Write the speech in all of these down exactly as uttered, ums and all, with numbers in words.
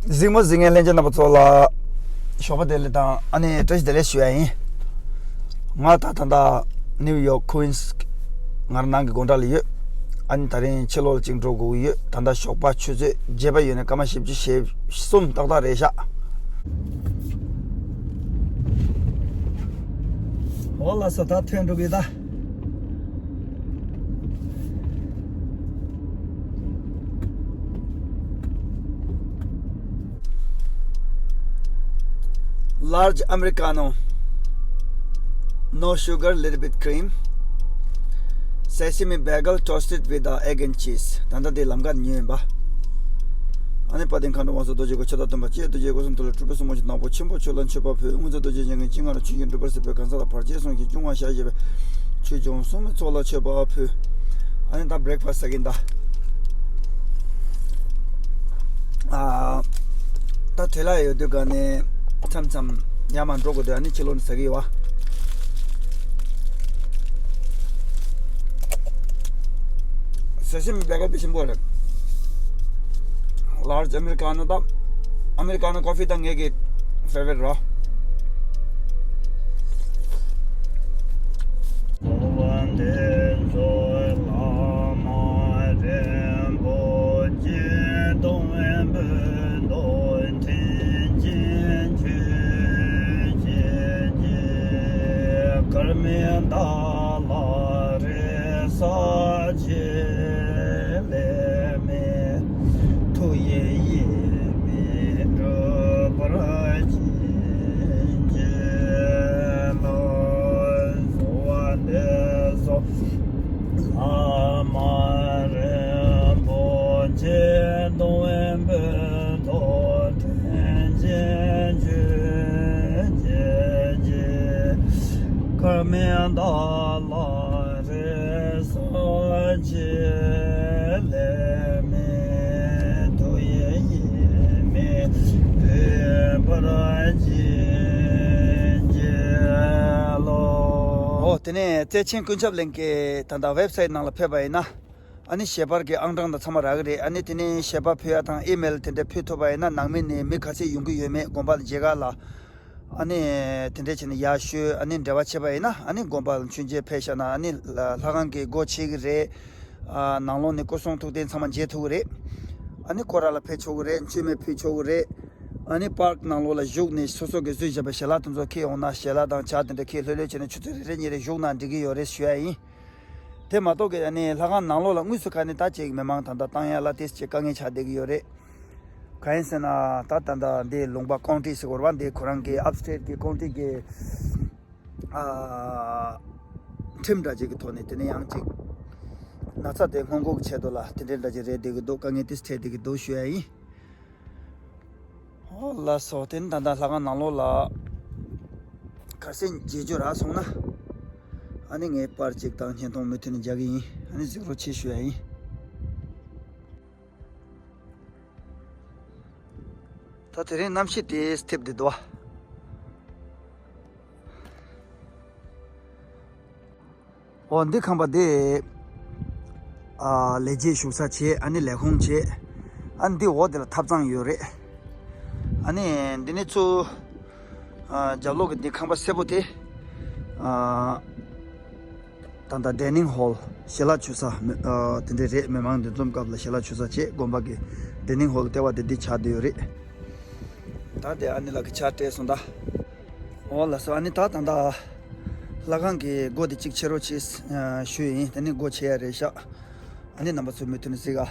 གཟིགས་མོ་གཟིགས་མཁན་ལྷན་རྒྱས་རྣམ་པ་ཚོ་ལ་ཞོགས་པ་བདེ་ལེགས་དང་ཨ་ནི་བཀྲ་ཤིས་བདེ་ལེགས་ཞུ་ཡ་ཡིན། ང་ད་ད་ལྟ་ནིའུ་ཡོག་ཁུ་ཝིན་སི་ང་རང་ནང་གི་སྒོ་འགྲམ་ལ་ཡོད། ཨ་ནི་ད་རིང་ཕྱི་ལོགས་ལ་ཅིག་འགྲོ་དགོས་ཀྱི་ཡོད། ད་ལྟ་ཞོགས་པ་ཆུ་ཚོད་བརྒྱད་པ་ཡོད་ནས་སྐར་མ་བཞི་བཅུ་ཞེ་གསུམ་ཏག་ཏག་རེད་ཤག་འོ་ལགས་སོ། ད་ཐོན་འགྲོ་གི་ད། Large Americano, no sugar, little bit cream, sesame bagel toasted with the egg and cheese. ད་ལྟ་དེ་ལམ་ཁ་ཉོས་ཡིན་པ། ཨ་ནི་དཔལ་ལྡན་མཁའ་འགྲོ་མ་སོགས་རྡོ་རྗེ་སྐུ་ཕྱག་དང་སྟོན་པ་སྤྱན་རས་གཟིགས་སྐུ་གསུང་ཐུགས་ལ་སྤྲུལ་པའི་སྲུང་མ་ཆེན་ནག་པོ་ཆེན་པོ་ཁྱོད་ལ་མཆོད་པ་ཕུལ། དངོས་འཛིན་རྡོ་རྗེ་འཆང་གི་སྤྱན་སྔར་ཆོས་ཀྱི་འགྲུབ་པར་བྱེད་པའི་གང་ཟག་ལ་བར་ཆད་སོང་ཞིང་སྐྱོང་བར་ཤར་བཞིན་པའི་ཆོས་སྐྱོང་སྲུང་མའི་ཚོགས་ལ་མཆོད་པ་ཕུལ། ཨ་ནི་ད་བྷི་རེག་ཕ་སི་ཟ་གིན་ད། ཨ། ད་དེ་ལ་ཡོད་དུས་ག་ནས་མཚམས་མཚམས་ཡར་མར་འགྲོ་དགོས་དུས་ཨ་ནི་ཕྱི་ལོགས་ནས་ཟ་གི་ཡོད་བ། ཟ་ཞིམ་བེ་ག་དེ་ཞིམ་པོ་རེད། Large Americano ད་Americano coffee ད་ངེད་ཀྱི་favorite རོ། གསོལ་བ་འདེབས་སོ་བླ་མ་རིན་པོ་ཆེ། སྟོན་པའི་མདོ་དོན་ཆེན་ཆོས་ཀྱི་རྗེ། དཀར་མེ་ད་ལ་རེ་ས་ཆེ་ལས་མེད། ཐུགས་ཡེ་ཡེ་མེད་འགྲུབ་པར་བྱིན་གྱིས་རློབས། གསོལ་བ་འདེབས་སོ་བླ་མ་རིན་པོ་ཆེ། སྟོན་པའི་མདོ་དོན་ཆེན་ཆོས་ཀྱི་རྗེ། དཀར་མེ་ད་ལ་རེ་ས་ཆེ་ལས་མེད། ཐུགས་ཡེ་ཡེ་མེད་འགྲུབ་པར་བྱིན་གྱིས་རློབས། ཨོ་དེ་ནས་བརྩེ་ཆེན་ཀུན་ཁྱབ་གླིང་གི་ད་ལྟ་ཝེབ་སའིཊ་ནང་ལ་ཕེབས་པ་ཡིན་ན། ཨ་ནི་ཞལ་པར་གྱི་ཨང་གྲངས་དང་ཚང་མ་རག་གི་རེད། ཨ་ནི་དེ་ནས་ཞལ་པར་ཕུལ་ཡ་དང་ཨི་མེལ་དེ་འདྲ་ཕུལ་ཐུབ་པ་ཡིན་ན་ནང་མི་ནས་མི་ག་ཚད་ཡོང་གི་ཡོད་མེད་དགོན་པ་ལ་མཇལ་ཁ་ལ། ཨ་ནི་དེ་འདྲ་བྱས་ནས་ཡར་ཤོད། ཨ་ནི་འབྲེལ་བ་བྱས་པ་ཡིན་ན་ཨ་ནི་དགོན་པ་ལ་མཆོད་མཇལ་ཕེབས་ཤག་ན་ཨ་ནི་ལྷ་ཁང་གི་སྒོ་ཕྱེ་གི་རེད། ཨ་ནང་ལོགས་ནས་སྐུ་གསུང་ཐུགས་རྟེན་ཚང་མ་མཇལ་ཐུབ་གི་རེད། ཨ་ནི་སྐོར་ར་ལ་ཕེབས་ཆོག་གི་རེད། མཆོད་མེ་ཕུལ་ཆོག་གི་རེད། ཨ་ནི་པཱརྐ་ནང་ལོགས་ལ་བཞུགས་ནས་སོ་སོ་གི་བཟོས་བཞག་པའི་ཞལ་ལག་དེ་ཚོ་འཁྱེར་ཡོང་ན་ཞལ་ལག་དང་ཇ་དེ་འདྲ་འཁྱེར་ལྷོད་ལྷོད་བྱས་ནས་ཆུ་ཚོད་རེ་རེ་གཉིས་རེ་བཞུགས་ན་འགྲིག་གི་ཡོད་རེད་ཞུ་ཡ་ཡིན། དེ་མ་གཏོགས་ཀྱི་ཨ་ནི་ལྷ་ཁང་ནང་ལོགས་ལ་དངོས་སུ་ཁ་ནས་ད་ཅིག་མི་མང་ད་ལྟ་བཏང་ཡ་ལ་ཏིས་ཅིག་དཀའ་ངལ་ཆགས་བསྡད་ཀྱི་ཡོད་རེད། གང་ཡིན་ཟེར་ན་ད་ད་ལྟ་འདི་ལུང་པ་ཀོང་ཀྲི་ཟེར་བ་འདི་ཁོ་རང་གི་ཨབ་སི་ཊེཊ་གི་ཀོང་ཀྲི་གི་ཨ་ཁྲིམས་འདྲ་ཅིག་གི་ཐོག་ནས་དེ་ནས་ཡང་ཅིག་ན་ཚ་དེ་སྔོན་འགོག་གི་ཆེད་དུ་ལ་དེ་འདྲའི་འདྲ་ཅིག་རེད་བསྡད་ཀྱི་འདུག་དཀའ་ངལ་ཏིས་འཕྲད་བསྡད་ཀྱི་འདུག་ཞུ་ཡ་ཡིན། ཨོ་ལགས་སོ། དེ་ནི་ད་ལྟ་ལྷ་ཁང་ནང་ལོགས་ལ་གར་སེང་མཇལ་རྒྱུ་རག་སོང་ན། ཨ་ནི་ངས་པར་གཅིག་དང་བརྙན་ཐུང་མུ་མཐུད་ནས་རྒྱག་གི་ཡིན། ཨ་ནི་གཟིགས་རོགས་བྱེད་ཞུ་ཡ་ཡིན། ད་དེ་རིང་གནམ་གཤིས་དེ་ཐེབས་བསྡད་འདུག་བ། ཨོ་འདི་ཁང་པ་འདི། ཨ་ལས་བྱེད་བཞུགས་ས་བྱས། ཨ་ནི་ལས་ཁུངས་བྱས། ཨ་ནི་འདི་འོག་འདི་ལ་ཐབ་ཚང་ཡོད་རེད། ཨ་ནི་འདི་ནི་ཚུར། ཨ་རྒྱབ་ལོགས་ཀྱི་འདི་ཁང་པ་སེར་པོ་དེ། ཨ་ད་ལྟ་ཌའི་ནིང་ཧོལ་ཞལ་ལག་མཆོད་ས་མི་ཨ་དེ་འདྲས་རེད། མི་མང་འདུ་འཛོམས་སྐབས་ལ་ཞལ་ལག་མཆོད་ས་བྱས། དགོན་པ་གི་ཌའི་ནིང་ཧོལ་ལྟེ་བ་དེ་འདི་ཆགས་བསྡད་ཡོད་རེད། ད་དེ་ཨ་ནི་ལགས་ཀྱིས་ཕྱག་སྤྲད་སོང་ད། ཨོ་ལགས་སོ། ཨ་ནི་ད་ད་ལྟ་ལྷ་ཁང་གི་སྒོ་དེ་གཅིག་ཕྱེ་རོགས་བྱེད་ཞུས་ཡིན། དེ་ནི་སྒོ་ཕྱེ་ཡ་རེད་ཤག་ཨ་ནི་རྣམ་པ་ཚོ་མུ་མཐུད་ནས་གཟིགས་ཨ།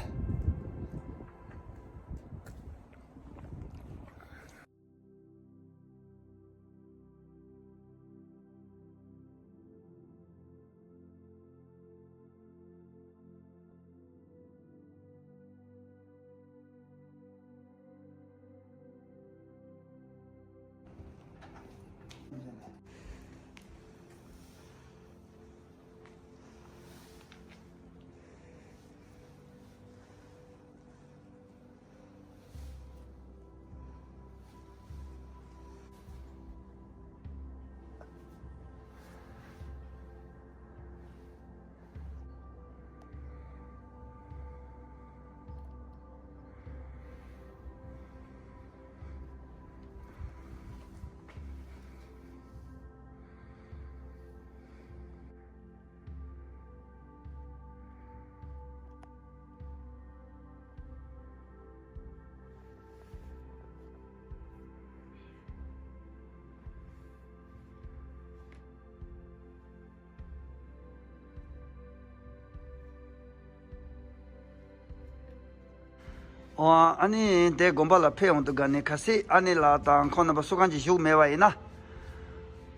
ཨོ། ཨ་ནི་དེ་དགོན་པ་ལ་ཕེབས་འོང་དུས་ག་ནས་ཁ་སི་ཨ་ནེ་ལགས་དང་ཁོང་རྣམ་པ་སུ་གང་ཅིག་བཞུགས་མེད་པ་ཡིན་ན།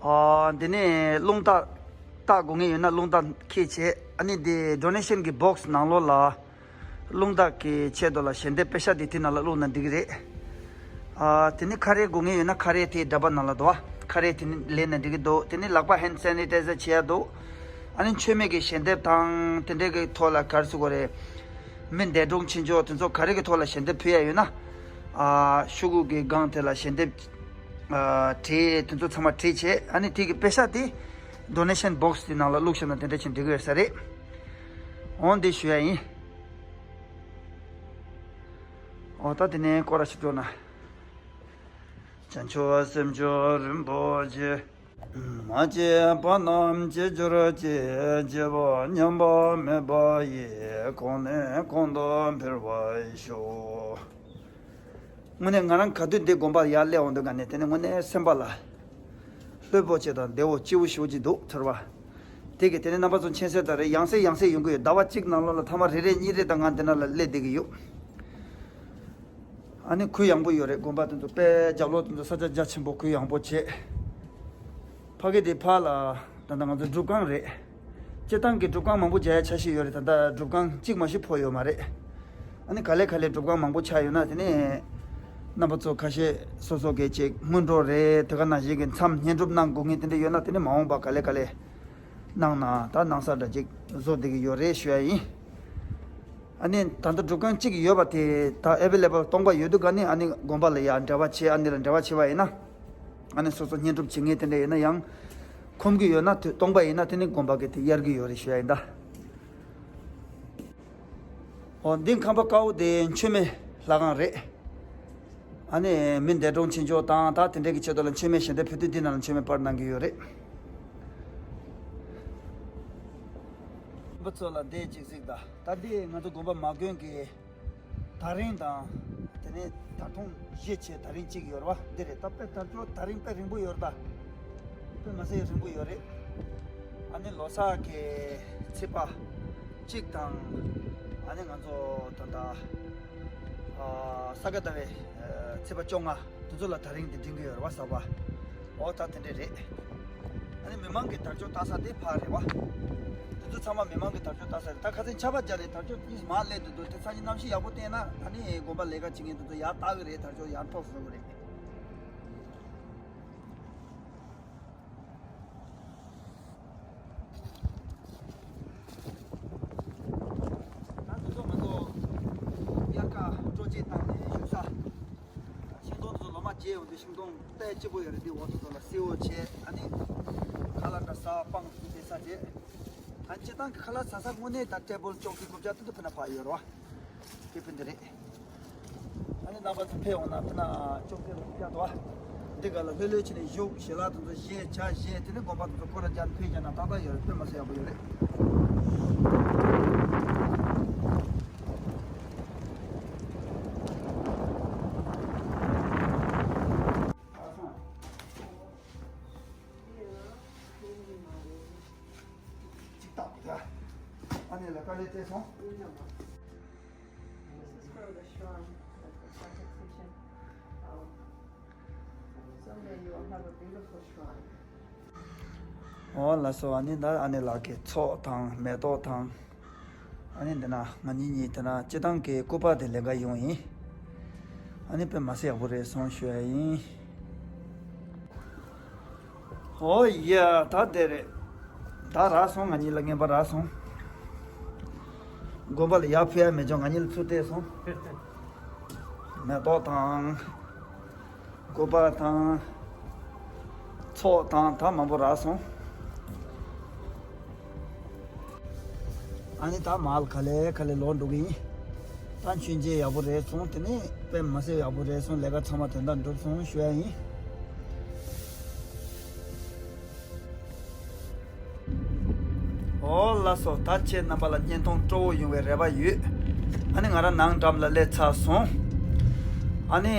ཨོ། འདི་ནས་རླུང་རྟ་བཏགས་དགོས་ངེས་ཡོད་ན་རླུང་རྟ་འཁྱེར་བྱས། ཨ་ནི་དེ་ཌོ་ནེ་ཤན་གྱི་བོག་སི་ནང་ལོགས་ལ་རླུང་རྟ་གི་ཆེད་དུ་ལ་ཞལ་འདེབས་པེ་ཤ་དེ་དེ་ནང་ལ་བླུགས་ན་འགྲིག་གི་རེད། ཨ། དེ་ནས་ཁ་རས་དགོས་ངེས་ཡོད་ན་ཁ་རས་དེའི་འདྲ་པ་ནང་ལ་འདུག་བ། ཁ་རས་དེ་ནི་ལེན་ན་འགྲིག་གི་འདུག་དེ་ནི་ལག་པ་ཧེན་ཌི་སེ་ནི་ཊའི་ཛར་བྱེད་ཡ་འདུག་ཨ་ནི་མཆོད་མེ་གི་ཞལ་འདེབས་དང་དེ་འདྲའི་གི་ཐོག་ལ་ག་རེ་ཟེར་དགོས་རེད། མི་འདས་གྲོངས་ཕྱིན་ཆོག་དེ་ཚོ་ག་རེ་གི་ཐོག་ལ་ཞལ་འདེབས་ཕུལ་ཡ་ཡོད་ན། ཨ། ཤོག་གུ་གི་སྒང་དེ་ལ་ཞལ་འདེབས། ཨ། བྲིས། དེ་ཚོ་ཚང་མ་བྲིས་བྱས། ཨ་ནི་དེ་གི་པེ་ཤ་དེ་ཌོ་ནེ་ཤན་བོག་སི་དེ་ནང་ལ་བླུགས་ཤོག་ན་དེ་འདྲ་ཅིག་འགྲིག་གི་ཡོད་ས་རེད། འོང་འདི་ཞུ་ཡ་ཡིན། འོ། ད་དེ་ནས་སྐོར་ར་ཞིག་འགྲོ་ན། བྱང་ཆུབ་སེམས་མཆོག་རིན་པོ་ཆེ། མ་སྐྱེས་པ་རྣམས་སྐྱེ་གྱུར་ཅིག་སྐྱེས་པ་ཉམས་པ་མེད་པ་ཡི། གོང་ནས་གོང་དུ་འཕེལ་བར་ཤོག་དངོས་གནས་ང་རང་ག་དུས་འདི་དགོན་པར་ཡར་སླེབས་འོང་དུས་ག་ནས་དེ་ནས་དངོས་གནས་སེམས་པ་ལ་ལྷོད་པོ་ཆེ་དང་བདེ་བོ་སྐྱིད་པོ་ཞེ་པོ་ཅིག་འདུག་ཚོར་བ། དེ་གི་དེ་ནས་རྣམ་པ་ཚོ་མཁྱེན་གསལ་ལྟར་རེད། ཡང་སེ་ཡང་སེ་ཡོང་གི་ཡོད། ཟླ་བ་གཅིག་ནང་ལོགས་ལ་ཐེངས་མ་རེ་རེ་གཉིས་རེ་དང་ང་འདི་ན་ལ་སླེབས་བསྡད་ཀྱི་ཡོད། ཨ་ནི་གུ་ཡངས་པོ་ཡོད་རེད། དགོན་པ་དེ་ཚོ་དཔེ་རྒྱབ་ལོགས་དེ་ཚོ་ས་ཆ་རྒྱ་ཆེན་པོ་གུ་ཡངས་པོ་བྱས། ཕ་གི་དེ་ཕ་ལ་ད་ལྟ་ང་ཚོ་སྒྲུབ་ཁང་རེད། སྤྱིར་བཏང་གི་སྒྲུབ་ཁང་མང་པོ་མཇལ་ཡ་འཆར་གཞི་ཡོད་རེད། ད་ལྟ་སྒྲུབ་ཁང་གཅིག་མ་གཏོགས་ཕོག་ཡོད་མ་རེད། ཨ་ནི་ག་ལེ་ག་ལེ་སྒྲུབ་ཁང་མང་པོ་ཆགས་ཡོད་ན་དེ་ནས་རྣམ་པ་ཚོ་ཁ་ཤས་སོ་སོ་གི་ཅིག་སྔོན་འགྲོ་རེད། དེ་ག་ནང་བཞིན་གྱི་མཚམས་བསྙེན་སྒྲུབ་གནང་དགོས་ངེས་དེ་འདྲ་ཡོད་ན་དེ་ནས་མ་འོངས་པ་ག་ལེ་ག་ལེ་གནང་ན་ད་གནང་ས་འདྲ་ཅིག་བཟོ་བསྡད་ཀྱི་ཡོད་རེད་ཞུ་ཡ་ཡིན། ཨ་ནི་ད་ལྟ་སྒྲུབ་ཁང་གཅིག་ཡོད་པ་དེ་ད་ཨེ་ཝེ་ལེ་བལ་སྟོང་པ་ཡོད་དུས་ག་ནས་ཨ་ནི་དགོན་པ་ལ་ཡར་འབྲེལ་བ་བྱེད། ཨ་ནི་ལ་འབྲེལ་བ་བྱེད་པ་ཡིན་ན། ཨ་ནི་སོ་སོ་བསྙེན་སྒྲུབ་བྱེད་མཁན་དེ་འདྲ་ཡོད་ན་ཡང་། ཁོམ་གི་ཡོད་ན་དུས་སྟོང་པ་ཡིན་ན་དེ་ནི་དགོན་པ་གི་དེ་གཡར་གི་ཡོད་རེད་ཞུ་ཡ་ཡིན་ད། འོ། འདི་ཁང་པ་དཀར་པོ་དེ་མཆོད་མེ་ལྷ་ཁང་རེད། ཨ་ནི་མི་འདས་གྲོངས་ཕྱིན་ཆོག་དང་ད་དེ་འདྲའི་གི་ཆེད་དུ་ལ་མཆོད་མེ་ཞལ་འདེབས་ཕུལ་དུས་འདི་ནང་ལ་མཆོད་མེ་སྤར་གནང་གི་ཡོད་རེད། རྣམ་པ་ཚོ་ལ་འདི་ཅིག་གཟིགས་དང་། ད་འདི་ང་ཚོ་དགོན་པ་མ་དགོན་གྱི་དར་རིང་དང་། དེ་ནས་དར་ཐུང་བཞི་བྱས་དར་རིང་གཅིག་ཡོད་རེད་བ། འདི་རེད། ད་དཔེ་དར་ལྕོག་དར་རིང་དཔེ་རིང་པོ་ཡོད་རེད་ད། དཔེ་མ་ཟད་རིང་པོ་ཡོད་རེད། ཨ་ནི་ལོ་གསར་གྱི་ཚེས་པ་གཅིག་དང་། ཨ་ནི་ང་ཚོ་ད་ལྟ་ཨ་ས་ག་ཟླ་བའི་ཨ་ཚེས་པ་བཅོ་ལྔ་དེ་ཚོ་ལ་དར་རིང་དེ་འགྲིམ་གྱི་ཡོད་རེད་བ། གསར་པ། འོ། ད་དེ་འདྲས་རེད། ཨ་ནི་མི་མང་གི་དར་ལྕོག་བཏགས་ས་དེ་ཕར་རེད་བ། དེ་ཚོ་ཚང་མ་མི་མང་གི་དར་ལྕོག་བཏགས་ས་རེད། ད་ཁ་སང་ཆར་པ་བརྒྱབ་ནས་དར་ལྕོག་གཉིས་མར་སླེབས་འདུག་ད་དེ་སང་ཉིན་གནམ་གཤིས་ཡག་པོ་བསྟན་ན་ཨ་ནི་དགོན་པ་ལས་ཀ་བྱེད་མཁན་དེ་ཚོ་ཡར་བཏགས་གི་རེད། དར་ལྕོག་ཡར་འཕྲོ་བཟོ་གི་རེད། ད་དེ་ཚོ་ང་ཚོ་དབྱར་ཁ་སྤྲོ་སྐྱིད་བཏང་ནས་བཞུགས་ས། ཤིང་སྡོང་དེ་ཚོ་ལོ་མ་བརྗེས་ཡོང་དུས་ཤིང་སྡོང་དཔེ་སྐྱིད་པོ་ཡོད་རེད། དེ་འོག་ཏུ་ཚོ་ལ་བསིལ་བོ་བྱས། ཨ་ནི་ཁ་ལག་འདྲ་ཟ་སྤང་དེ་ཚོ་བསྡད་ས་བྱས། ཨ་ནི་སྤྱིར་བཏང་གི་ཁ་ལག་ཟ་ས་དངོས་གནས་ད་ཊེ་བལ་ཅོག་གི་རྐུབ་བཀྱག་དེ་ཚོ་ཕུ་ན་ཕ་ཡོད་རེད་བ། དེ་ཕུ་འདི་རེད། ཨ་ནི་རྣམ་པ་ཚོ་ཕེབས་འོང་ན་ཕུ་ན་ཅོག་གི་རྐུབ་བཀྱག་འདུག་བ། འདི་ག་ལ་ལྷོད་ལྷོད་བྱས་ནས་བཞུགས། ཞལ་ལག་དེ་ཚོ་བཞེས། ཇ་བཞེས། དེ་ནས་དགོན་པ་དེ་ཚོ་སྐོར་ར་རྒྱག་ནས་ཕེབས་རྒྱག་ན་ཏག་ཏག་ཡོད་རེད། དཔེ་མ་སྲིད་ཡག་པོ་ཡོད་རེད། ཅིག་བཏགས་པ་དེ། ཨ་ནི་ལ་དཀའ་ལས་སྤྲད་སོང་། This is for the shrine, like the contemplation. Um, someday you will have a beautiful shrine. འོ་ལགས་སོ། ཨ་ནི་ད་ཨ་ནེ་ལགས་ཀྱི་ཚོགས་དང་མེ་ཏོག་དང་། ཨ་ནི་འདི་ན་ང་གཉིས་གཉིས་དེ་ན་སྤྱིར་བཏང་གི་སྐུ་པར་དེ་ལེན་ག་ཡོང་ཡིན། ཨ་ནི་དཔེ་མ་སྲིད་ཡག་པོ་རེད་སོང་ཞུ་ཡ་ཡིན། ཨོ་ཡ། ད་དེ་རེད། ད་རག་སོང་། ང་གཉིས་ལ་རྔན་པ་རག་སོང་། དགོན་པ་ལ་ཡར་ཕུལ་ཡ་མེད་ཀྱང་ང་གཉིས་ལ་ཚུར་སྟེར་སོང་། མེ་ཏོག་དང་། སྐུ་པར་དང་། ཚོགས་དང་ད་མང་པོ་རག་སོང་། ཨ་ནི་ད་མར་ག་ལེ་ག་ལེ་ལོག་འགྲོ་གི་ཡིན། ད་མཆོད་མཇལ་ཡག་པོ་རེད་སོང་། དེ་ནས་དཔེ་མ་སྲིད་ཡག་པོ་རེད་སོང་། ལས་ཀ་ཚང་མ་དོན་དག་འགྲུབ་སོང་ཞུ་ཡ་ཡིན། ཨོ་ལགས་སོ། ད་ཁྱེད་རྣམ་པ་ལ་བརྙན་ཐུང་སྤྲོ་བོ་ཡོང་བའི་རེ་བ་ཡོད། ཨ་ནི་ང་རང་ནང་འགྲམ་ལ་སླེབས་ཚར་སོང་། ཨ་ནི་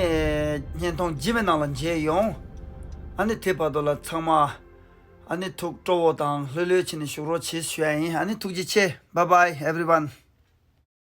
བརྙན་ཐུང་རྗེས་མའི་ནང་ལ་མཇལ་ཡོང་། ཨ་ནི་དེ་བར་དུ་ལ་ཚང་མ་ཨ་ནི་ཐུགས་སྤྲོ་བོ་དང་ལྷོད་ལྷོད་བྱས་ནས་བཞུགས་རོགས་བྱེད་ཞུ་ཡ་ཡིན། ཨ་ནི་ཐུགས་རྗེ་ཆེ། Bye bye everyone.